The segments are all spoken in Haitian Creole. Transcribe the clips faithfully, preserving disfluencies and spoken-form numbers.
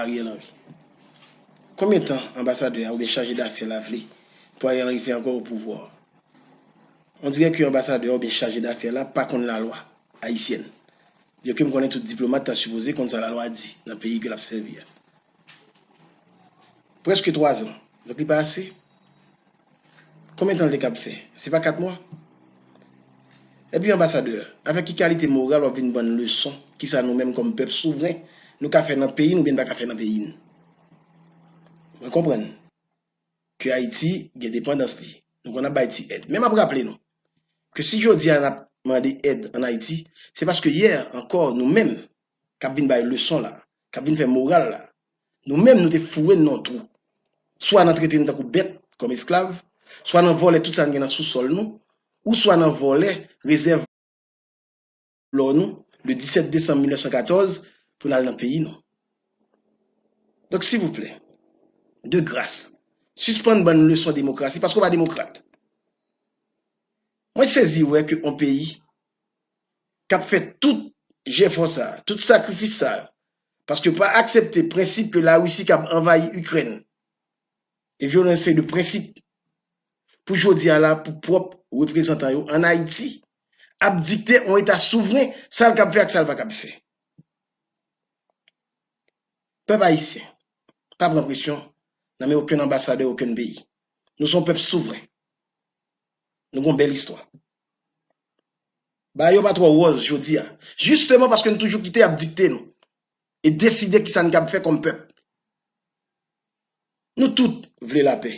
Ariel Henry. Konbyen tan anbasadè a oubyen chaje dafè la vle pou Ariel Henry fè ankò o pouvwa? On dirè ke anbasadè a oubyen chaje dafè la pa konn lalwa ayisyèn. Byenke m konnen tout diplomat ta sipoze konn sa lalwa di nan peyi ke l ap sèvi a. Prèske twa zan. Donk li pa ase? Konbyen tan l te kab fè? Se pa kat mwa? Epi anbasadè, avèk ki kalite moral w ap vin ban n leson kisa nou menm kòm pèp souvren nou ka fè nan peyi n oubyen n pa ka fè nan peyi n? Mwen konprann ke Ayiti gen depandans li. Nou konn ap bay ti èd. Men m ap raple nou ke si jodi a n ap mande èd ann Ayiti, se paske yè ankò nou menm k ap vin bay leson la, k ap vin fè moral la, nou menm nou te foure n nan yon twou. Swa nan trete n tankou bèt, kòm esklav, swa nan vòlè tout sa n gen nan sousòl nou, ou swa nan vòlè rezèv lò nou, le disèt desanm mil nèf san katòz, pou n al nan peyi nou. Donk, silvouplè, de gras, sispann ban n leson demokrasi, paske w pa demokrat. Mwen sezi wè ke yon peyi k ap fè tout jefò sa a, tout sakrifis sa yo, paske yo pa aksepte prensip ke Larisi k ap anvayi Ikrèn e vyole yon seri de prensip pou jodi a la pou pwòp reprezantan yo ann Ayiti ap dikte yon Eta souvren sa l kab fè ak sa l pa kab fè. Pèp ayisyen, pa pran presyon nan men okenn anbasadè okenn peyi. Nou se yon pèp souvren. Nou gen yon bèl istwa. Bagay yo pa twò wòz jodi a. Jisteman paske n toujou kite y ap dikte nou e deside kisa n kab fè kòm pèp. Nou tout vle lapè.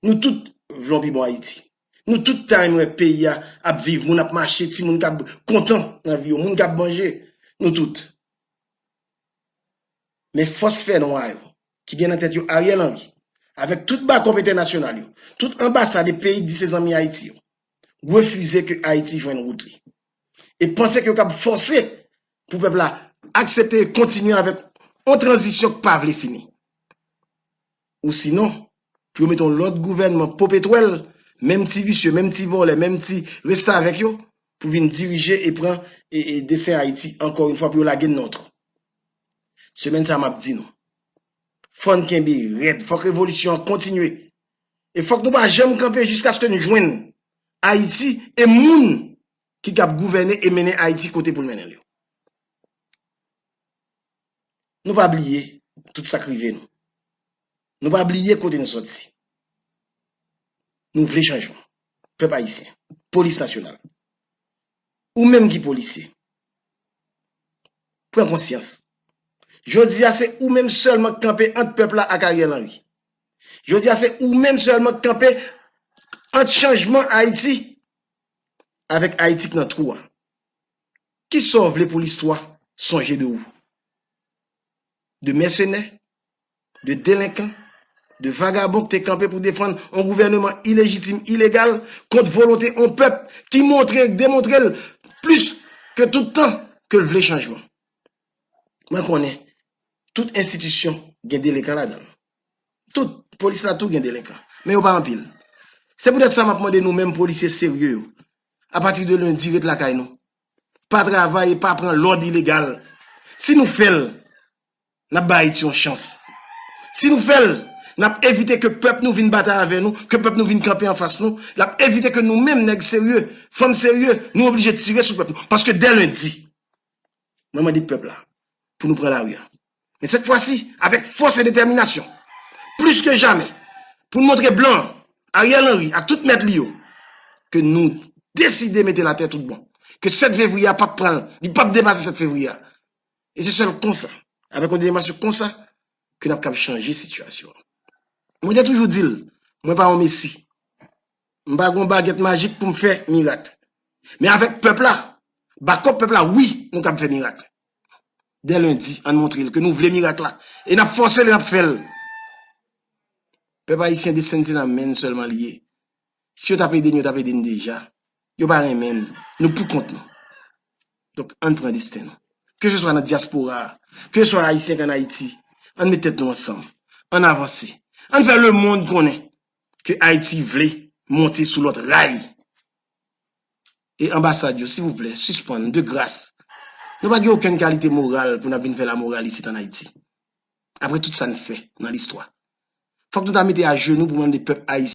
Nou tout vle yon pi bon Ayiti. Nou tout ta renmen wè peyi a ap viv, moun ap mache, timoun k ap kontan nan vi yo, moun k ap manje. Nou tout. Men fòs fènwa yo, ki gen nan tèt yo Ariel Henry, avèk tout bakòp entènasyonal yo, tout anbasad e peyi k di se zanmi Ayiti yo, refize ke Ayiti jwenn wout li. E panse ke yo kab fòse pou pèp la aksepte e kontinye avèk yon tranzisyon k pa vle fini. Ou sinon, pou yo mete yon lòt gouvènman popetwèl, menm ti visye, menm ti vòlè, menm ti restavèk yo, pou vin dirije e pran e, e desten Ayiti ankò yon fwa pou yo lage n nan yon twou. Semèn sa a, m ap di nou, fò n kenbe rèd, fòk revolisyon an kontinye. E fòk nou pa janm kanpe jiskaske n jwenn Ayiti e moun ki kab gouvène e mennen Ayiti kote pou l mennen l yo. Nou pa bliye tout sa k rive nou. Nou pa bliye kote n sòti. Nou vle chanjman. Pèp ayisyen, polis nasyonal, ou menm ki polisye, pran konsyans. Jodi a, se ou menm sèlman k kanpe ant pèp la ak Ariel Henry. Jodi a, se ou menm sèlman k kanpe ant chanjman Ayiti avèk Ayiti k nan twou a. Kisa w vle pou listwa sonje de ou? De mèsenè, de delenkan, de vagabon k te kanpe pou defann yon gouvèneman ilejitim, ilegal, kont volonte yon pèp ki montre, demontre l plis ke tout tan ke l vle chanjman. Mwen konnen tout enstitisyon gen delenkan ladan l. Tout, polis la tou gen delenkan. Men yo pa anpil. Se poutèt sa m ap mande nou menm polisye serye yo, apati de lendi, ret lakay nou. Pa travay e pa pran lòd ilegal. Si nou fè l, n ap bay Ayiti yon chans. Si nou fè l, n ap evite ke pèp nou vin batay avè nou, ke pèp nou vin kanpe anfas nou, l ap evite ke nou menm, nèg serye, fanm serye, nou oblije tire sou pèp nou. Paske dè lendi, mwen mande pèp la pou nou pran lari a. Men sèt fwa si, avèk fòs e detèminasyon, plis ke jamè, pou n montre blan an, Ariel Henry ak tout mèt li yo, ke nou deside mete l atè tout bon, ke sèt fevriye a p ap pran, li p ap depase sèt fevriye a. E se sèl konsa, avèk yon detèminasyon konsa, ke n ap kab chanje sitiyasyon an. Mwen te toujou di l, mwen pa yon mesi. M pa gen yon bagèt majik pou m fè mirak. Men avèk pèp la, bakòp pèp la, wi, nou kab fè mirak. Dè lendi, ann montre l ke nou vle mirak la. E n ap fòse l e n ap fè l. Pèp ayisyen, desten n se nan men n sèlman li ye. Si yo t ap ede n, yo t ap ede n deja. Yo pa renmen n. Nou poukont nou. Donk, ann pran desten nou. Keseswa nan dyaspora a, keseswa ayisyen k ann Ayiti, ann met tèt nou ansanm. Ann avanse. Ann fè lemonn konnen ke Ayiti vle monte sou lòt ray. E anbasad yo, silvouplè, sispann, de gras. Nou pa gen okenn kalite moral pou n ap vin fè lamoral isit ann Ayiti. Apre tout sa n fè nan listwa. Fòk nou ta mete ajenou pou mande pèp ayisyen